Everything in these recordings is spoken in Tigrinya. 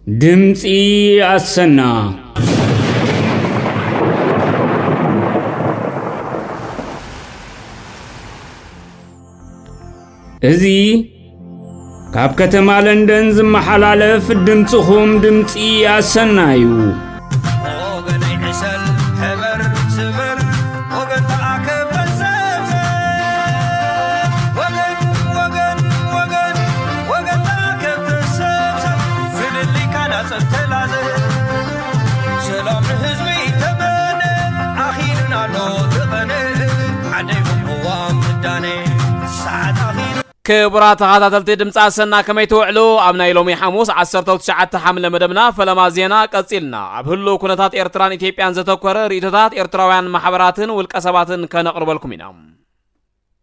ድምፂ ኣሰና። እዚ ካብ ከተማ ለንደን ዝመሓላለፍ ድምፅኹም ድምፂ ኣሰና እዩ። ወገነይ ዕሰል፣ ሕበር፣ ስበር፣ ወገን ተኣከብ፣ ተሰብሰብ። ወገን፣ ወገን፣ ወገን፣ ወገን ተኣከብ፣ ተሰብሰብ። ፍልልይካ ናጸብ ተላዘብ። ሰላም ንህዝቢ ተመነ፣ ኣኺሉና ኣሎ ተቐነ። ዓደይ ቅዋም ምዳነ፣ ሰዓት ኣኺሉ። ክቡራት ተኸታተልቲ ድምፂ ኣሰና፣ ከመይ ትውዕሉ? ኣብ ናይ ሎሚ ሓሙስ ዓሰርተ ትሽዓተ ሓምለ መደብና ፈለማ ዜና ቀጺልና። ኣብ ህሉው ኩነታት ኤርትራን ኢትዮጵያን ዘተኮረ ርእይቶታት ኤርትራውያን ማሕበራትን ውልቀ ሰባትን ከነቕርበልኩም ኢና።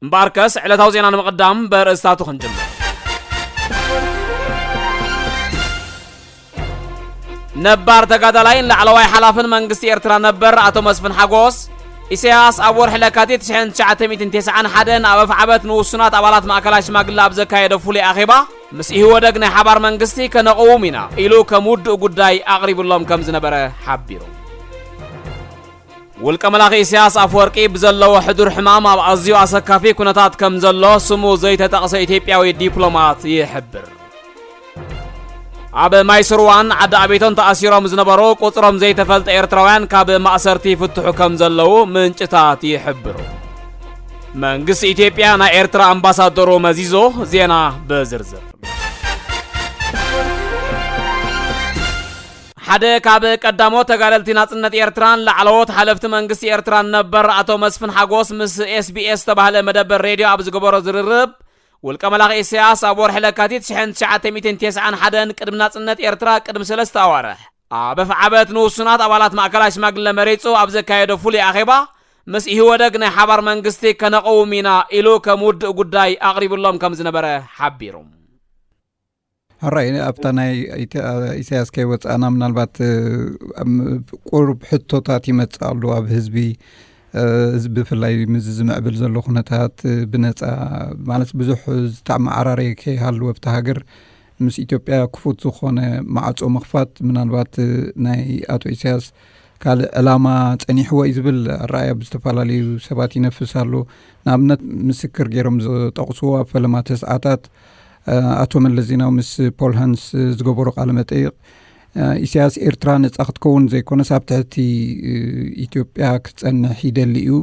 እምበኣርከስ ዕለታዊ ዜና ንምቕዳም በርእስታቱ ክንጅምር። ነባር ተጋዳላይን ላዕለዋይ ሓላፍን መንግስቲ ኤርትራ ነበር ኣቶ መስፍን ሓጎስ፣ ኢሳያስ ኣብ ወርሒ ለካቲት ሽሕን ትሽዓተ ሚእትን ተስዓን ሓደን ኣብ ኣፍዓበት ንውሱናት ኣባላት ማእከላይ ሽማግለ ኣብ ዘካየዶ ፍሉይ ኣኼባ፣ ምስ ኢህወደግ ናይ ሓባር መንግስቲ ከነቕውም ኢና ኢሉ ከም ውዱእ ጉዳይ ኣቕሪቡሎም ከም ዝነበረ ሓቢሩ። ውልቀ መላኺ ኢሳያስ ኣፈወርቂ ብዘለዎ ሕዱር ሕማም ኣብ ኣዝዩ ኣሰካፊ ኩነታት ከም ዘሎ ስሙ ዘይተጠቕሰ ኢትዮጵያዊ ዲፕሎማት ይሕብር። ኣብ ማይ ስርዋን ዓዲ ኣቤቶን ተኣሲሮም ዝነበሩ ቁጽሮም ዘይተፈልጠ ኤርትራውያን ካብ ማእሰርቲ ይፍትሑ ከም ዘለዉ ምንጭታት ይሕብሩ። መንግስቲ ኢትዮጵያ ናይ ኤርትራ ኣምባሳደሩ መዚዞ። ዜና ብዝርዝር። ሓደ ካብ ቀዳሞት ተጋደልቲ ናጽነት ኤርትራን ላዕለዎት ሓለፍቲ መንግስቲ ኤርትራን ነበር ኣቶ መስፍን ሓጎስ ምስ ኤስ ቢ ኤስ ዝተባህለ መደበር ሬድዮ ኣብ ዝገበሮ ዝርርብ፣ ውልቀ መላኺ ኢሳያስ ኣብ ወርሒ ለካቲት ሽሕን ትሽዓተ ሚእትን ተስዓን ሓደን ቅድሚ ናጽነት ኤርትራ ቅድሚ ሰለስተ ኣዋርሕ ኣብ ኣፍዓበት ንውሱናት ኣባላት ማእከላይ ሽማግለ መሪጹ ኣብ ዘካየዶ ፍሉይ ኣኼባ፣ ምስ ኢህወደግ ናይ ሓባር መንግስቲ ከነቕውም ኢና ኢሉ ከም ውዱእ ጉዳይ ኣቕሪቡሎም ከም ዝነበረ ሓቢሩ። ሕራይ ኣብታ ናይ ኢተ-፣ ኢሳያስ ከይወጻእና ምናልባት፣ እ፣ ኣብ ቁሩብ ሕቶታት ይመጽእ ኣሎ ኣብ ህዝቢ፣ እ፣ ህዝቢ ብፍላይ ምስ ዝምዕብል ዘሎ ኩነታት፣ እ፣ ብነጻ ማለት ብዙሕ ዝተመዓራረየ ከይሃሉ ኣብታ ሃገር ምስ ኢትዮጵያ ክፉት ዝኾነ ማዕጾ ምኽፋት ምናልባት፣ እ፣ ናይ ኣቶ ኢሳያስ ካልእ ዕላማ ጸኒሕዎ እዩ ዝብል ኣረኣእያ ብዝተፈላለዩ ሰባት ይነፍስ ኣሎ። ንኣብነት ምስክር ገይሮም ዝጠቕስዎ ኣብ ፈለማ ተስዓታት፣ እ፣ ኣቶ መለስ ዜናዊ ምስ ፖል ሃንስ ዝገበሮ ቃለ መጠይቕ፣ እ፣ ኢሳያስ ኤርትራ ነጻ ክትከውን ዘይኮነስ ኣብ ትሕቲ፣ እ፣ ኢትዮጵያ ክትጸንሕ ይደሊ እዩ።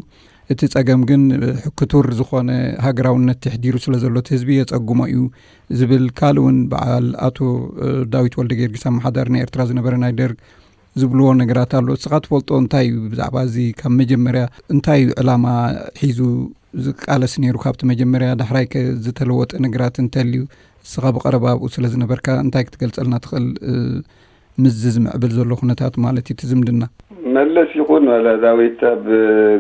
እቲ ጸገም ግን፣ እ፣ ክቱር ዝኾነ ሃገራውነት ተሕዲሩ ስለ ዘሎ እቲ ህዝቢ የጸግሞ እዩ ዝብል ካልእ እውን በዓል ኣቶ፣ እ፣ ዳዊት ወልደ ጊዮርጊስ ኣመሓዳሪ ናይ ኤርትራ ዝነበረ ናይ ደርግ ዝብልዎ ነገራት ኣሎ። እስኻ ትፈልጦ እንታይ እዩ ብዛዕባ እዚ? ካብ መጀመርያ እንታይ እዩ ዕላማ ሒዙ ዝቃለስ ነይሩ ካብቲ መጀመርያ? ዳሕራይ ከ ዝተለወጠ ነገራት እንተልዩ፣ እስኻ ብቐረባ ኣብኡ ስለ ዝነበርካ እንታይ ክትገልጸልና ትኽእል? እ፣ ምስዚ ዝምዕብል ዘሎ ኩነታት ማለት እዩ፣ እቲ ዝምድና። መለስ ይኹን ዋላ ዳዊት ኣብ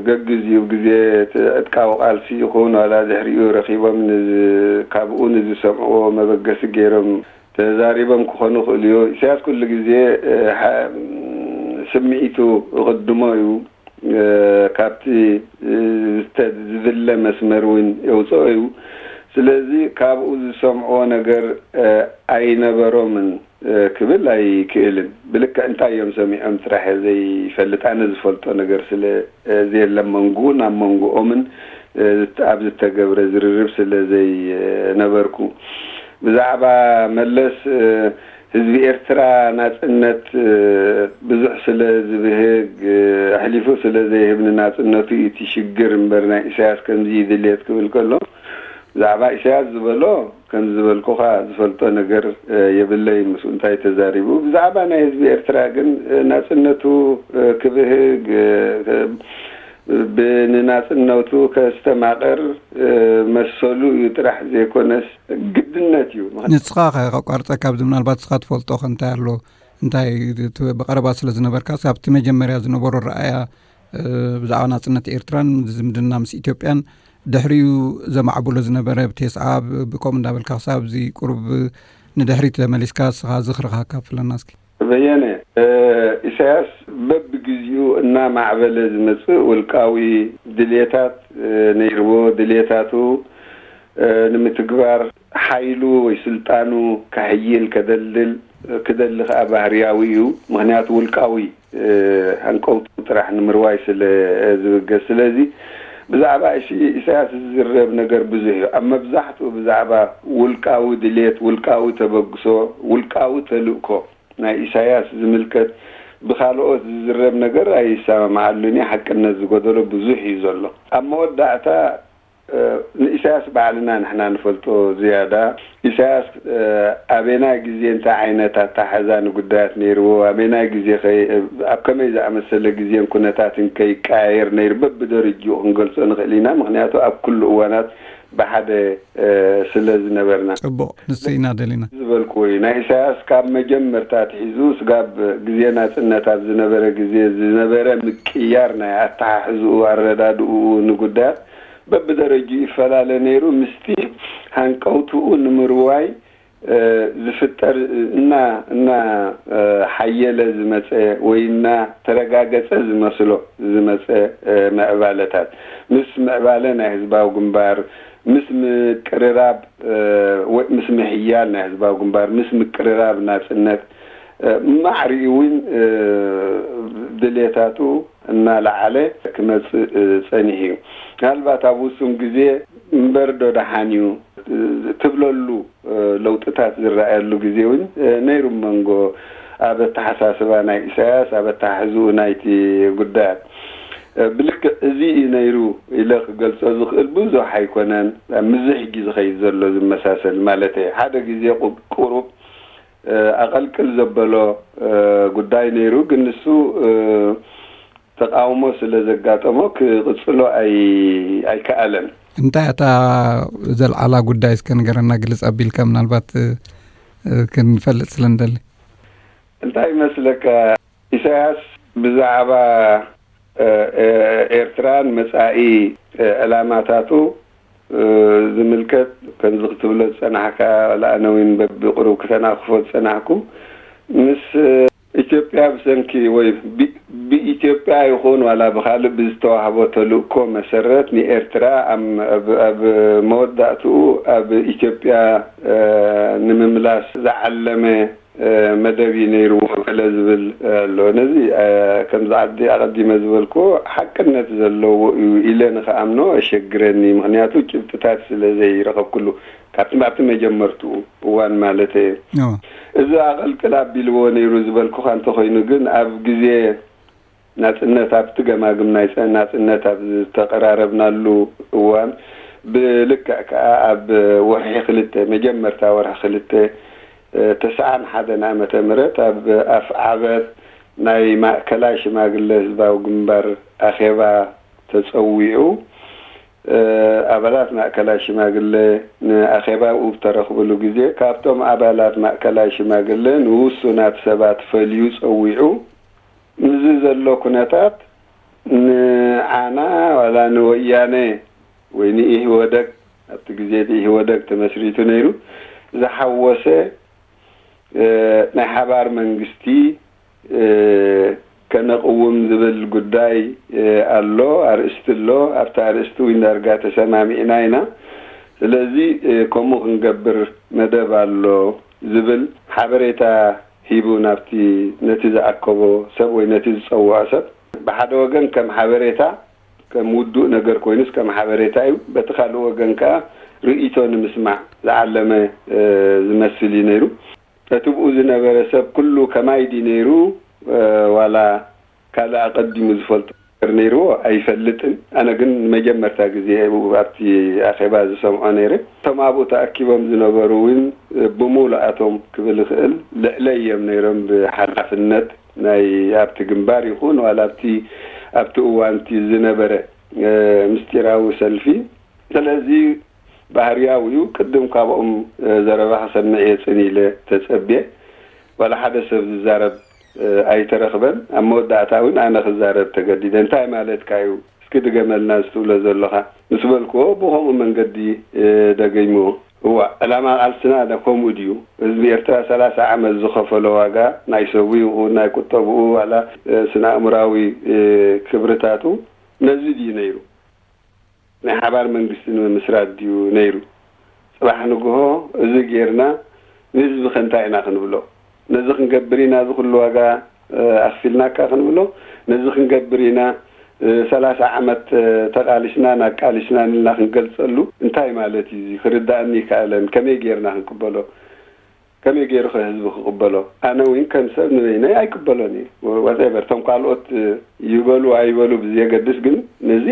ገግዜኡ ግዜ እቲ ዕጥቃዊ ቃልሲ ይኹን ዋላ ድሕሪኡ ረኺቦም ንዝ-፣ ካብኡ ንዝሰምዕዎ መበገሲ ገይሮም ተዛሪቦም ክኾኑ ይኽእሉ እዩ። ኢሳያስ ኩሉ ግዜ፣ እ፣ ሓ-፣ ስምዒቱ ይቕድሞ እዩ። እ፣ ካብቲ፣ እ፣ ዝተ-፣ ዝድለ መስመር እውን የውፅኦ እዩ። ስለዚ ካብኡ ዝሰምዕዎ ነገር፣ እ፣ ኣይነበሮምን፣ እ፣ ክብል ኣይክእልን። ብልክዕ እንታይ እዮም ሰሚዖም ጥራሕ እየ ዘይፈልጥ፣ ኣነ ዝፈልጦ ነገር ስለ፣ እ፣ ዘየለ መንጉ ናብ መንጉኦምን፣ እ፣ ዝተ-፣ ኣብ ዝተገብረ ዝርርብ ስለ ዘይነበርኩ። ብዛዕባ መለስ፣ እ፣ ህዝቢ ኤርትራ ናጽነት፣ እ፣ ብዙሕ ስለ ዝብህግ፣ እ፣ ኣሕሊፉ ስለ ዘይህብ ንናጽነቱ እዩ እቲ ሽግር እምበር ናይ ኢሳያስ ከምዚ እዩ ድልየት ክብል ከሎ፣ ብዛዕባ ኢሳያስ ዝበሎ ከም ዝበልኩኻ ዝፈልጦ ነገር፣ እ፣ የብለይን። ምስኡ እንታይ ተዛሪቡ? ብዛዕባ ናይ ህዝቢ ኤርትራ ግን፣ እ፣ ናጽነቱ፣ እ፣ ክብህግ፣ እ፣ ብ-፣ ንናጽነቱ ከስተማቕር፣ እ፣ መሰሉ እዩ ጥራሕ ዘይኮነስ ግድነት እዩ። ምኽንያቱ ንስኻ ከ ከቋርጸካ ኣብዚ ምናልባት ንስኻ ትፈልጦ ከ እንታይ ኣሎ? እንታይ ት-፣ ብቐረባ ስለ ዝነበርካስ ኣብቲ መጀመርያ ዝነበሮ ረኣያ፣ እ፣ ብዛዕባ ናጽነት ኤርትራን ዝምድና ምስ ኢትዮጵያን ድሕሪኡ ዘማዕብሎ ዝነበረ ብ ቴስዓ ብ-፣ ብከምኡ እንዳበልካ ክሳብ እዚ ቁሩብ ንድሕሪት ተመሊስካ ንስኻ ዝኽርኻ ኣካፍለና እስኪ። በየነ፣ እ፣ ኢሳያስ በብግዜኡ እናማዕበለ ዝመጽእ ውልቃዊ ድልየታት፣ እ፣ ነይርዎ። ድልየታቱ፣ እ፣ ንምትግባር ሓይሉ ወይ ስልጣኑ ከሕይል፣ ከደልድል፣ ክደሊ ከኣ ባህርያዊ እዩ። ምኽንያቱ ውልቃዊ ሃንቀውቱ ጥራሕ ንምርዋይ ስለ ዝብገስ። ስለዚ ብዛዕባ ኢሳያስ ዝዝረብ ነገር ብዙሕ እዩ። ኣብ መብዛሕትኡ ብዛዕባ ውልቃዊ ድሌት፣ ውልቃዊ ተበግሶ፣ ውልቃዊ ተልእኮ ናይ ኢሳያስ ዝምልከት ብኻልኦት ዝዝረብ ነገር ኣይሰማምዓሉን እየ። ሓቅነት ዝጎደሎ ብዙሕ እዩ ዘሎ። ኣብ መወዳእታ ንኢሳያስ ባዕልና ንሕና ንፈልጦ ዝያዳ። ኢሳያስ ኣበናይ ግዜ እንታይ ዓይነት ኣታሓዛ ንጉዳያት ነይርዎ፣ ኣበናይ ግዜ ኣብ ከመይ ዝኣመሰለ ግዜን ኩነታትን ከይቀያየር ነይሩ በብደረጅኡ ክንገልጾ ንኽእል ኢና። ምኽንያቱ ኣብ ኩሉ እዋናት ብሓደ ስለ ዝነበርና። ጽቡቕ፣ ንሱ ኢና ደሊና። ዝበልኩዎ እዩ። ናይ ኢሳያስ ካብ መጀመርታ ኣትሒዙ ስጋብ ግዜ ናጽነት ኣብ ዝነበረ ግዜ ዝነበረ ምቅያር ናይ ኣተሓሕዝኡ፣ ኣረዳድኡ ንጉዳያት በብደረጅኡ ይፈላለ ነይሩ። ምስቲ ሃንቀውትኡ ንምርዋይ ዝፍጠር እና እና ሓየለ ዝመፀ ወይ እና ተረጋገፀ ዝመስሎ ዝመፀ ምዕባለታት፣ ምስ ምዕባለ ናይ ህዝባዊ ግንባር፣ ምስ ምቅርራብ ወይ ምስ ምሕያል ናይ ህዝባዊ ግንባር፣ ምስ ምቅርራብ ናፅነት ማዕሪኡ እውን ድሌታቱ እናለዓለ ክመፅእ ፀኒሑ እዩ። ምናልባት ኣብ ውሱን ግዜ እምበር ዶ ደሓን እዩ ትብለሉ ለውጥታት ዝረኣየሉ ግዜ እውን ነይሩ። መንጎ ኣብ ኣተሓሳስባ ናይ ኢሳያስ፣ ኣብ ኣተሓሕዝኡ ናይቲ ጉዳያት ብልክዕ እዚ እዩ ነይሩ ኢለ ክገልጾ ዝኽእል ብዙሕ ኣይኮነን። ምስዚ ሕጂ ዝኸይድ ዘሎ ዝመሳሰል ማለት እየ። ሓደ ግዜ ቁሩብ ኣቐልቅል ዘበሎ ጉዳይ ነይሩ፣ ግን ንሱ ተቃውሞ ስለ ዘጋጠሞ ክቕጽሎ ኣይከኣለን። እንታይ እታ ዘልዓላ ጉዳይ እስከ ንገረና፣ ግልጽ ኣቢልካ፣ ምናልባት ክንፈልጥ ስለ እንደሊ። እንታይ ይመስለካ፣ ኢሳያስ ብዛዕባ ኤርትራን መጻኢ ዕላማታቱ ዝምልከት፣ ከምዚ ክትብሎ ዝጸናሕካ፣ ዋላ ኣነ እውን በብቕሩብ ክተናኽፎ ዝጸናሕኩ፣ ምስ ኢትዮጵያ ብሰንኪ ወይ ብኢትዮጵያ ይኹን ዋላ ብኻልእ ብዝተዋህቦ ተልእኮ መሰረት ንኤርትራ ኣብ መወዳእትኡ ኣብ ኢትዮጵያ ንምምላስ ዝዓለመ መደብ እዩ ነይርዎ ገለ ዝብል ኣሎ። ነዚ ከምዚ ዓዲ ኣቐዲመ ዝበልክዎ ሓቅነት ዘለዎ እዩ ኢለ ንኽኣምኖ ኣሸግረኒ። ምኽንያቱ ጭብጥታት ስለ ዘይረኸብኩሉ ካብቲ ኣብቲ መጀመርትኡ እዋን ማለት እየ። እዚ ኣቐልቅል ኣቢልዎ ነይሩ ዝበልኩኻ እንተኾይኑ ግን ኣብ ግዜ ናጽነት ኣብቲ ገማግም ናይ ናጽነት ኣብ ዝተቐራረብናሉ እዋን ብልክዕ ከኣ ኣብ ወርሒ ክልተ መጀመርታ ወርሒ ክልተ ተስዓን ሓደን ዓመተ ምህረት ኣብ ኣፍ ዓበር ናይ ማእከላይ ሽማግለ ህዝባዊ ግንባር ኣኼባ ተጸዊዑ። ኣባላት ማእከላይ ሽማግለ ንኣኼባ ኣብኡ ብተረኽብሉ ግዜ ካብቶም ኣባላት ማእከላይ ሽማግለ ንውሱናት ሰባት ፈልዩ ጸዊዑ። ምስዚ ዘሎ ኩነታት ንዓና ዋላ ንወያነ ወይ ንኢህወደግ፣ ኣብቲ ግዜ እቲ ኢህወደግ ተመስሪቱ ነይሩ፣ ዝሓወሰ ናይ ሓባር መንግስቲ ከነቕውም ዝብል ጉዳይ ኣሎ፣ ኣርእስቲ ኣሎ። ኣብቲ ኣርእስቲ እውን ዳርጋ ተሰማሚዕና ኢና። ስለዚ ከምኡ ክንገብር መደብ ኣሎ ዝብል ሓበሬታ ሂቡ ናብቲ ነቲ ዝኣከቦ ሰብ ወይ ነቲ ዝጸውዖ ሰብ። ብሓደ ወገን ከም ሓበሬታ፣ ከም ውዱእ ነገር ኮይኑስ ከም ሓበሬታ እዩ። በቲ ካልእ ወገን ከኣ ርእይቶ ንምስማዕ ዝዓለመ ዝመስል እዩ ነይሩ። እቲ ብኡ ዝነበረ ሰብ ኩሉ ከማይ ድዩ ነይሩ ዋላ ካልእ ኣቐዲሙ ዝፈልጦ ነገር ነይርዎ ኣይፈልጥን። ኣነ ግን ንመጀመርታ ግዜ ኣብቲ ኣኼባ ዝሰምዖ ነይረ። እቶም ኣብኡ ተኣኪቦም ዝነበሩ እውን ብምሉኣቶም ክብል ይኽእል ልዕለይ እዮም ነይሮም ብሓላፍነት ናይ ኣብቲ ግንባር ይኹን ዋላ ኣብቲ ኣብቲ እዋን እቲ ዝነበረ ምስጢራዊ ሰልፊ። ስለዚ ባህርያዊ እዩ። ቅድም ካብኦም ዘረባ ክሰምዕ እየ ጽን ኢለ ተጸብየ። ዋላ ሓደ ሰብ ዝዛረብ ኣይተረኽበን። ኣብ መወዳእታ እውን ኣነ ክዛረብ ተገዲደ። እንታይ ማለትካ እዩ? እስኪ ድገመልና እዚ ትብሎ ዘለኻ ምስ በልክዎ፣ ብኸምኡ መንገዲ ደገይምዎ። እዋእ፣ ዕላማ ቃልስና ዳ ከምኡ ድዩ? ህዝቢ ኤርትራ ሰላሳ ዓመት ዝኸፈሎ ዋጋ፣ ናይ ሰቡ ይኹን ናይ ቁጠብኡ፣ ዋላ ስነ ኣእምራዊ ክብርታቱ ነዚ ድዩ ነይሩ? ናይ ሓባር መንግስቲ ንምምስራት ድዩ ነይሩ? ጽባሕ ንግሆ እዚ ጌርና ንህዝቢ ከ እንታይ ኢና ክንብሎ? ነዚ ክንገብር ኢና፣ እዚ ኩሉ ዋጋ ኣኽፊልናካ ክንብሎ፣ ነዚ ክንገብር ኢና፣ ሰላሳ ዓመት ተቓሊስናን ኣቃሊስናን ኢልና ክንገልጸሉ እንታይ ማለት እዩ? እዚ ክርዳእኒ ይከኣለን። ከመይ ጌርና ክንቅበሎ? ከመይ ገይሩ ከ ህዝቢ ክቕበሎ? ኣነ እውን ከም ሰብ ንበይነይ ኣይቅበሎን እየ። ዋትኤቨር፣ እቶም ካልኦት ይበሉ ኣይበሉ ብዘየገድስ ግን ነዚ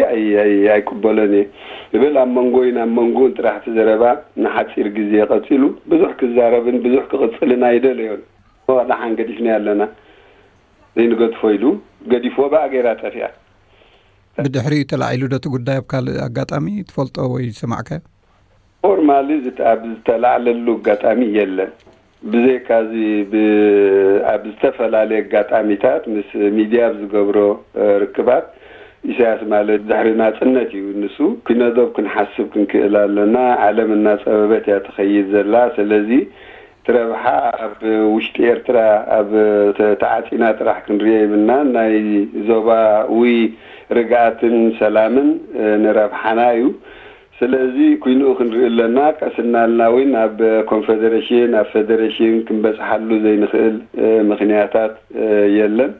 ኣይቅበሎን እየ እብል። ኣብ መንጎይን ኣብ መንጎን ጥራሕ እቲ ዘረባ ንሓፂር ግዜ ቀፂሉ፣ ብዙሕ ክዛረብን ብዙሕ ክቕፅልን ኣይደለዮን። ደሓን ገዲፍናዮ ኣለና፣ ዘይንገድፎ ኢሉ ገዲፍዎ፣ ብኣ ገይራ ጠፊኣ። ብድሕሪኡ ተላዒሉ ዶ እቲ ጉዳይ ኣብ ካልእ ኣጋጣሚ ትፈልጦ ወይ ዝሰማዕካዮ? ፎርማሊ ኣብ ዝተላዕለሉ ኣጋጣሚ የለን። ብዘይካዚ ኣብ ዝተፈላለየ ኣጋጣሚታት ምስ ሚድያ ኣብ ዝገብሮ ርክባት፣ ኢሳያስ ማለት ድሕሪ ናፅነት እዩ። ንሱ ኪነዶብ ክንሓስብ ክንክእል ኣለና። ዓለም እናፀበበት እያ ትኸይድ ዘላ። ስለዚ እቲ ረብሓ ኣብ ውሽጢ ኤርትራ ኣብ ተዓፂና ጥራሕ ክንሪኦ ይብልናን፣ ናይ ዞባዊ ርግኣትን ሰላምን ንረብሓና እዩ። ስለዚ ኩይንኡ ክንርኢ ኣለና። ቀስ እናልና እውን ኣብ ኮንፌደሬሽን፣ ኣብ ፌደሬሽን ክንበፅሓሉ ዘይንኽእል ምኽንያታት የለን።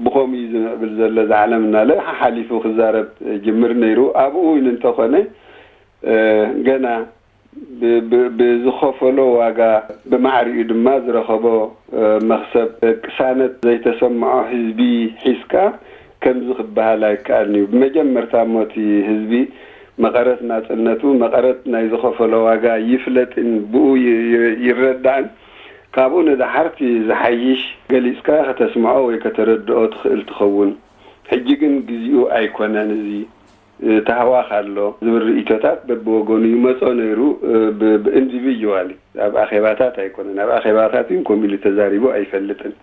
ብኸምኡ እዩ ዝምዕብል ዘሎ እዚ ዓለም እናለ ሓሓሊፉ ክዛረብ ጅምር ነይሩ። ኣብኡ እውን እንተኾነ ገና ብዝኸፈሎ ዋጋ፣ ብማዕሪኡ ድማ ዝረኸቦ መኽሰብ፣ ቅሳነት ዘይተሰምዖ ህዝቢ ሒዝካ ከምዚ ክበሃል ኣይከኣልን እዩ። ብመጀመርታ እሞ እቲ ህዝቢ መቐረት ናፅነቱ፣ መቐረት ናይ ዝኸፈሎ ዋጋ ይፍለጥን ብኡ ይረዳእን፣ ካብኡ ንደሓር እቲ ዝሓይሽ ገሊፅካ ከተስምዖ ወይ ከተረድኦ ትኽእል ትኸውን። ሕጂ ግን ግዚኡ ኣይኮነን። እዚ ተህዋኽ ኣሎ ዝብል ርእይቶታት በብወገኑ ይመጾ ነይሩ። ብኢንዲቪጁዋሊ፣ ኣብ ኣኼባታት ኣይኮነን። ኣብ ኣኼባታት እውን ከምኡ ኢሉ ተዛሪቡ ኣይፈልጥን።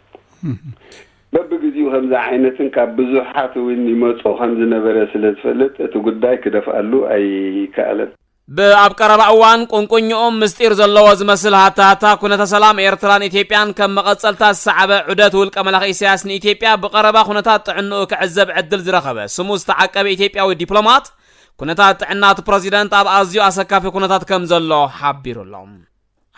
በብግዚኡ ከምዚ ዓይነትን ካብ ብዙሓት እውን ይመጾ ከም ዝነበረ ስለ ዝፈልጥ እቲ ጉዳይ ክደፍኣሉ ኣይከኣለን። ብኣብ ቀረባ እዋን ቁንቁኝኦም ምስጢር ዘለዎ ዝመስል ሃታሃታ ኩነተ ሰላም ኤርትራን ኢትዮጵያን ከም መቐጸልታ ዝሰዓበ ዑደት ውልቀ መላኺ ኢሳያስ ንኢትዮጵያ ብቐረባ ኩነታት ጥዕንኡ ክዕዘብ ዕድል ዝረኸበ ስሙ ዝተዓቀበ ኢትዮጵያዊ ዲፕሎማት፣ ኩነታት ጥዕና እቲ ፕረዚደንት ኣብ ኣዝዩ ኣሰካፊ ኩነታት ከም ዘሎ ሓቢሩ ኣሎ።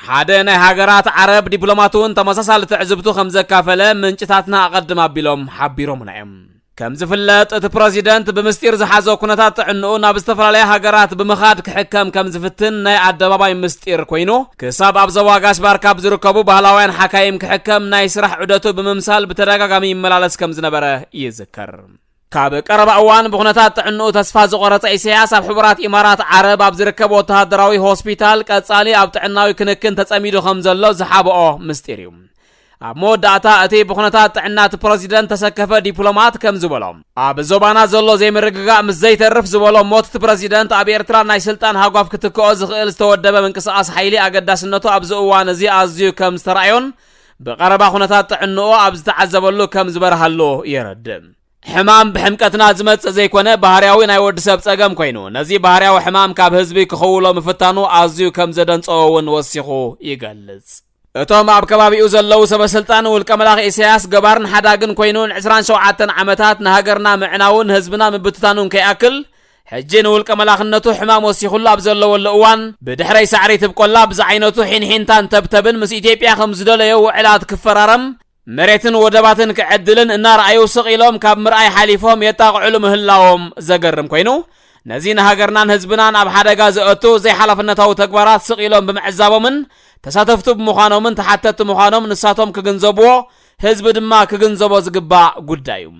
ሓደ ናይ ሃገራት ዓረብ ዲፕሎማት እውን ተመሳሳሊ ትዕዝብቱ ከም ዘካፈለ ምንጭታትና ኣቐድም ኣቢሎም ሓቢሮምና እዮም። ከም ዝፍለጥ እቲ ፕረዚደንት ብምስጢር ዝሓዞ ኩነታት ጥዕንኡ ናብ ዝተፈላለያ ሃገራት ብምኻድ ክሕከም ከም ዝፍትን ናይ ኣደባባይ ምስጢር ኮይኑ፣ ክሳብ ኣብ ዞባ ጋሽ ባርካ ኣብ ዝርከቡ ባህላውያን ሓካይም ክሕከም ናይ ስራሕ ዑደቱ ብምምሳል ብተደጋጋሚ ይመላለስ ከም ዝነበረ ይዝከር። ካብ ቀረባ እዋን ብኩነታት ጥዕንኡ ተስፋ ዝቆረጸ ኢሳያስ ኣብ ሕቡራት ኢማራት ዓረብ ኣብ ዝርከብ ወተሃደራዊ ሆስፒታል ቀጻሊ ኣብ ጥዕናዊ ክንክን ተጸሚዱ ከም ዘሎ ዝሓብኦ ምስጢር እዩ። ኣብ መወዳእታ እቲ ብኩነታት ጥዕና እቲ ፕረዚደንት ተሰከፈ ዲፕሎማት ከም ዝበሎ፣ ኣብ ዞባና ዘሎ ዘይምርግጋእ ምስ ዘይተርፍ ዝበሎ ሞት እቲ ፕረዚደንት ኣብ ኤርትራ ናይ ስልጣን ሃጓፍ ክትክኦ ዝኽእል ዝተወደበ ምንቅስቓስ ሓይሊ ኣገዳስነቱ ኣብዚ እዋን እዚ ኣዝዩ ከም ዝተራእዮን ብቐረባ ኩነታት ጥዕንኡ ኣብ ዝተዓዘበሉ ከም ዝበርሃሉ የረድእ። ሕማም ብሕምቀትና ዝመጽእ ዘይኮነ ባህርያዊ ናይ ወዲ ሰብ ጸገም ኮይኑ፣ ነዚ ባህርያዊ ሕማም ካብ ህዝቢ ክኽውሎ ምፍታኑ ኣዝዩ ከም ዘደንጸዎ እውን ወሲኹ ይገልጽ። እቶም ኣብ ከባቢኡ ዘለዉ ሰበ ስልጣን ውልቀ መላኺ ኢሳያስ ገባርን ሓዳግን ኮይኑ ን ዕስራን ሸውዓተን ዓመታት ንሃገርና ምዕናውን ህዝብና ምብትታኑን ከይኣክል፣ ሕጂ ንውልቀ መላኽነቱ ሕማም ወሲኹሉ ኣብ ዘለወሉ እዋን፣ ብድሕረይ ሳዕሪ ትብቆላ ብዝዓይነቱ ሒንሒንታን ተብተብን ምስ ኢትዮጵያ ከም ዝደለዮ ውዕላት ክፈራረም፣ መሬትን ወደባትን ክዕድልን እናረኣዩ ስቕ ኢሎም ካብ ምርኣይ ሓሊፎም የጣቕዕሉ ምህላዎም ዘገርም ኮይኑ፣ ነዚ ንሃገርናን ህዝብናን ኣብ ሓደጋ ዘእቱ ዘይሓላፍነታዊ ተግባራት ስቕ ኢሎም ብምዕዛቦምን ተሳተፍቱ ብምዃኖምን ተሓተትቲ ምዃኖም ንሳቶም ክግንዘብዎ፣ ህዝቢ ድማ ክግንዘቦ ዝግባእ ጉዳይ እዩ።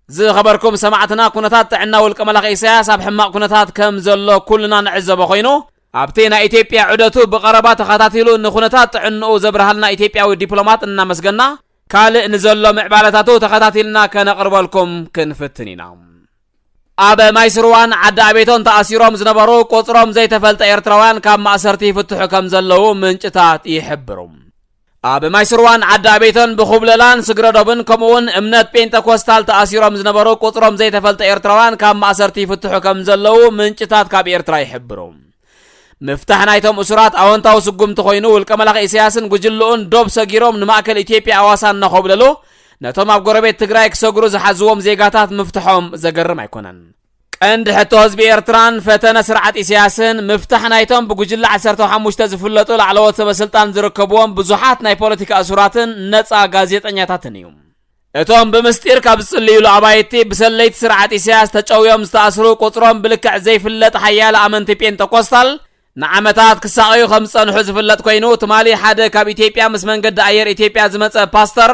ዝኸበርኩም ሰማዕትና፣ ኩነታት ጥዕና ውልቀ መላኺ ኢሳያስ ኣብ ሕማቕ ኩነታት ከም ዘሎ ኩልና ንዕዘቦ ኮይኑ፣ ኣብቲ ናይ ኢትዮጵያ ዑደቱ ብቐረባ ተኸታቲሉ ንኩነታት ጥዕንኡ ዘብርሃልና ኢትዮጵያዊ ዲፕሎማት እናመስገና፣ ካልእ ንዘሎ ምዕባለታቱ ተኸታቲልና ከነቕርበልኩም ክንፍትን ኢና። ኣብ ማይ ስርዋን ዓዲ ኣቤቶን ተኣሲሮም ዝነበሩ ቁጽሮም ዘይተፈልጠ ኤርትራውያን ካብ ማእሰርቲ ይፍትሑ ከም ዘለዉ ምንጭታት ይሕብሩ። ኣብ ማይ ስርዋን ዓዲ ኣቤቶን ብኹብለላን ስግረዶብን ከምኡውን እምነት ጴንጠኮስታል ተኣሲሮም ዝነበሩ ቁጽሮም ዘይተፈልጠ ኤርትራውያን ካብ ማእሰርቲ ይፍትሑ ከም ዘለዉ ምንጭታት ካብ ኤርትራ ይሕብሩ። ምፍታሕ ናይቶም እሱራት ኣወንታዊ ስጉምቲ ኮይኑ፣ ውልቀ መላኺ ኢሳያስን ጉጅልኡን ዶብ ሰጊሮም ንማእከል ኢትዮጵያ ኣዋሳ እናኾብለሉ፣ ነቶም ኣብ ጎረቤት ትግራይ ክሰግሩ ዝሓዝዎም ዜጋታት ምፍትሖም ዘገርም ኣይኮነን። ቀንዲ ሕቶ ህዝቢ ኤርትራን ፈተነ ስርዓት ኢሳያስን ምፍታሕ ናይቶም ብጉጅለ ዓሰርተ ሓሙሽተ ዝፍለጡ ላዕለዎት ሰበ ስልጣን ዝርከብዎም ብዙሓት ናይ ፖለቲካ እሱራትን ነጻ ጋዜጠኛታትን እዩ። እቶም ብምስጢር ካብ ዝጽልዩሉ ኣባይቲ ብሰለይቲ ስርዓት ኢሳያስ ተጨውዮም ዝተኣስሩ ቁጽሮም ብልክዕ ዘይፍለጥ ሓያለ ኣመንቲ ጴንጠቆስታል ንዓመታት ክሳቐዩ ከም ዝጸንሑ ዝፍለጥ ኮይኑ፣ ትማሊ ሓደ ካብ ኢትዮጵያ ምስ መንገዲ ኣየር ኢትዮጵያ ዝመጸ ፓስተር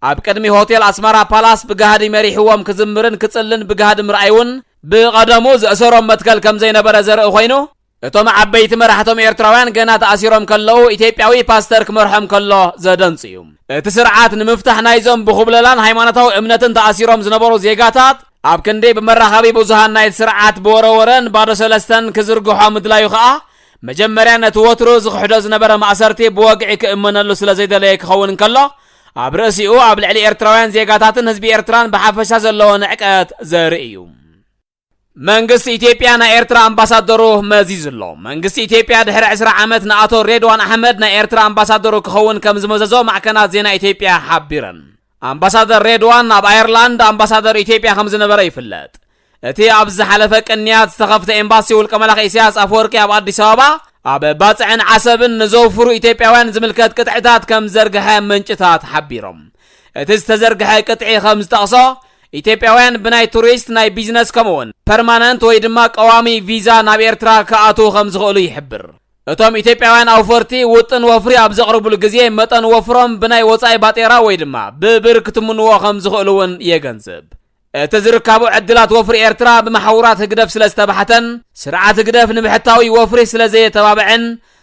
ኣብ ቅድሚ ሆቴል ኣስመራ ፓላስ ብጋህዲ መሪሕዎም ክዝምርን ክጽልን ብጋህዲ ምርኣይ እውን ብቐደሙ ዘእሰሮም መትከል ከም ዘይነበረ ዘርኢ ኮይኑ፣ እቶም ዓበይቲ መራሕቶም ኤርትራውያን ገና ተኣሲሮም ከለዉ ኢትዮጵያዊ ፓስተር ክመርሖም ከሎ ዘደንጹ እዩ። እቲ ስርዓት ንምፍታሕ ናይዞም ብኹብለላን ሃይማኖታዊ እምነትን ተኣሲሮም ዝነበሩ ዜጋታት ኣብ ክንዲ ብመራኸቢ ብዙሃን ናይቲ ስርዓት ብወረወረን ባዶ ሰለስተን ክዝርግሖ ምድላዩ ከኣ መጀመርያ ነቲ ወትሩ ዝኽሕዶ ዝነበረ ማእሰርቲ ብወግዒ ክእመነሉ ስለ ዘይደለየ ክኸውን እንከሎ፣ ኣብ ርእሲኡ ኣብ ልዕሊ ኤርትራውያን ዜጋታትን ህዝቢ ኤርትራን ብሓፈሻ ዘለዎ ንዕቀት ዘርኢ እዩ። መንግስቲ ኢትዮጵያ ናይ ኤርትራ ኣምባሳደሩ መዚዙ ኣሎ። መንግስቲ ኢትዮጵያ ድሕሪ ዕስራ ዓመት ንኣቶ ሬድዋን ኣሕመድ ናይ ኤርትራ ኣምባሳደሩ ክኸውን ከም ዝመዘዞ ማዕከናት ዜና ኢትዮጵያ ሓቢረን። ኣምባሳደር ሬድዋን ኣብ ኣየርላንድ ኣምባሳደር ኢትዮጵያ ከም ዝነበረ ይፍለጥ። እቲ ኣብ ዝሓለፈ ቅንያት ዝተኸፍተ ኤምባሲ ውልቀ መላኺ ኢሳያስ ኣፈወርቂ ኣብ ኣዲስ ኣበባ፣ ኣብ ባጽዕን ዓሰብን ንዘውፍሩ ኢትዮጵያውያን ዝምልከት ቅጥዕታት ከም ዝዘርግሐ ምንጭታት ሓቢሮም። እቲ ዝተዘርግሐ ቅጥዒ ከም ዝጠቕሶ፣ ኢትዮጵያውያን ብናይ ቱሪስት፣ ናይ ቢዝነስ ከምኡውን ፐርማነንት ወይ ድማ ቀዋሚ ቪዛ ናብ ኤርትራ ክኣትዉ ከም ዝኽእሉ ይሕብር። እቶም ኢትዮጵያውያን ኣውፈርቲ ውጥን ወፍሪ ኣብ ዘቕርብሉ ግዜ መጠን ወፍሮም ብናይ ወጻኢ ባጤራ ወይ ድማ ብብር ክትምንዎ ከም ዝኽእሉ እውን የገንዝብ። እቲ ዝርካቡ ዕድላት ወፍሪ ኤርትራ ብመሓውራት ህግደፍ ስለ ዝተባሕተን ስርዓት ህግደፍ ንብሕታዊ ወፍሪ ስለ ዘየተባብዕን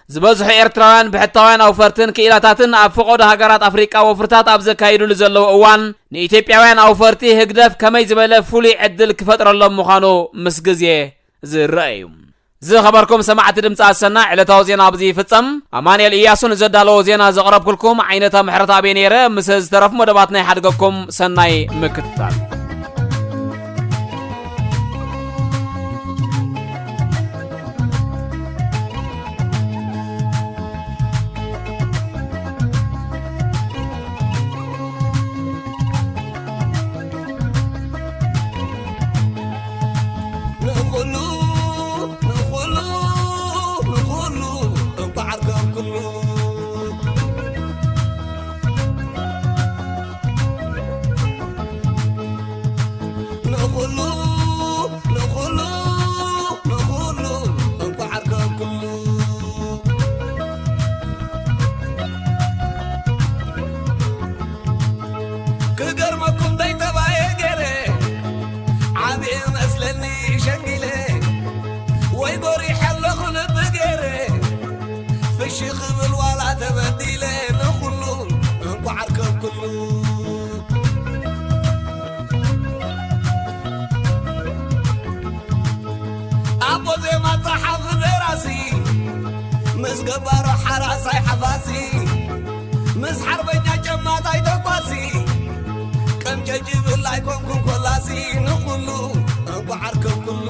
ዝበዝሑ ኤርትራውያን ብሕታውያን ኣውፈርትን ክኢላታትን ኣብ ፈቐዶ ሃገራት ኣፍሪቃ ወፍርታት ኣብ ዘካይዱሉ ዘለዉ እዋን ንኢትዮጵያውያን ኣውፈርቲ ህግደፍ ከመይ ዝበለ ፍሉይ ዕድል ክፈጥረሎም ምዃኑ ምስ ግዜ ዝረአ እዩ። ዝኸበርኩም ሰማዕቲ ድምፂ ኣሰና ዕለታዊ ዜና ኣብዚ ይፍጸም። ኣማንኤል ኢያሱ ንዘዳለዎ ዜና ዘቕረብኩልኩም ዓይነታ ምሕረት ኣበይ ነይረ። ምስ ዝተረፉ መደባትና ይሓድገኩም። ሰናይ ምክትታል። ንኹሉ ንኹሉ ንኹሉ እንኳዕ ዓርከም ኩሉ። ንኹሉ ንኹሉ ንኹሉ እንኳዕ ዓርከም ኩሉ። ክገርመኩም ደይ ተባየ ገይረ ዓብየ መስለኒ ሸንጊለ ወይ ጎሪሐ ኣለኹ ልቢ ገይረ ፍሺ ክብል ዋላ ተበዲለ ንኹሉ እንኳዕ ዓርከብኩሉ። ኣቦ ዜማ ጸሓፊ ደራሲ ምስ ገባሮ ሓራሳይ ሓፋሲ ምስ ሓርበኛ ጨማታይ ተኳሲ ቀምጨጭ ይብል ኣይኮንኩን ኮላሲ ንኹሉ እንኳዕ ዓርከብኩሉ።